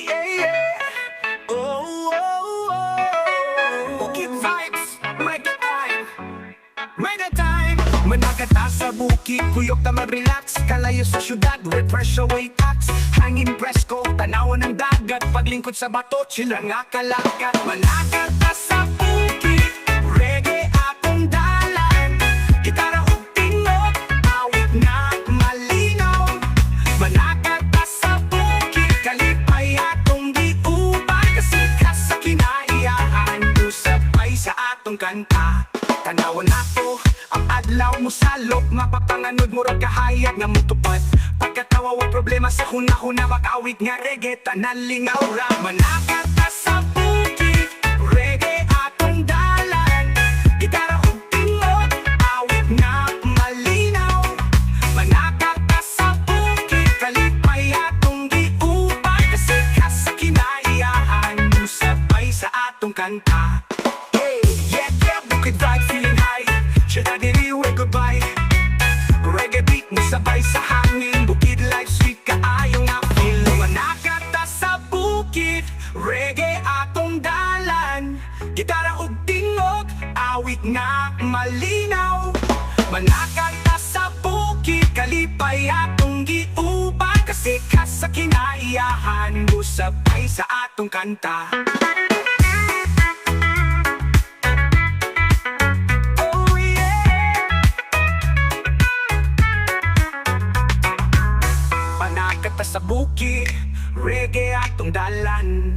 Yeah. Oh. Bukid vibes, reggae time. Reggae time. Manaka ta sa bukid, kuyog ta mag-relax. Kalayo sa syudad, refresh away tax. Hangin presko, tanawan ng dagat. Paglingkod sa bato, chill nga kalakat. Manaka ta sa bukid, reggae akong dalan. Gitara ug tingog, awit nga malinaw. Manaka ta sa bukid, kalipay atong giuban. Kasikas sa kinaiyahan, usapay sa atong kanta. Tanawan nato ang adlaw mosalop. Mapapanganod, murag kahayag nga mutupad. Pagkatawa, wa problema sa huna-huna. Makawit nga reggae, tanan lingaw ra. Manaka ta sa bukid, reggae atong dalan. Gitara ug tingog, awit nga malinaw. Manaka ta sa bukid, kalipay atong giuban. Kasikas sa kinaiyahan, usapay sa atong kanta. Hey, yeah, bukid vibe, feeling high. Syudad diri, we goodbye. Reggae beat, musabay sa hangin. Bukid life, sweet kaayo nga feel. Manaka ta sa bukid, reggae atong dalan. Gitara ug tingog, awit nga malinaw. Manaka ta sa bukid, kalipay atong giuban. Kasikas sa kinaiyahan, usapay sa atong kanta. Oh yeah. Manaka ta sa bukid, reggae atong dalan.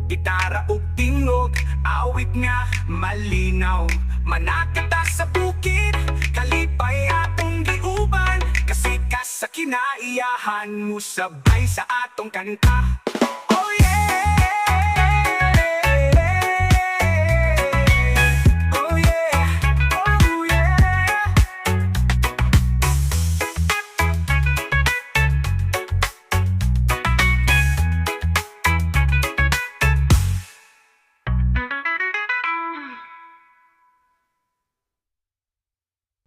Gitara ug tingog, awit nga malinaw. Manaka ta sa bukid, kalipay atong giuban. Kasikas sa kinaiyahan, musabay sa atong kanta.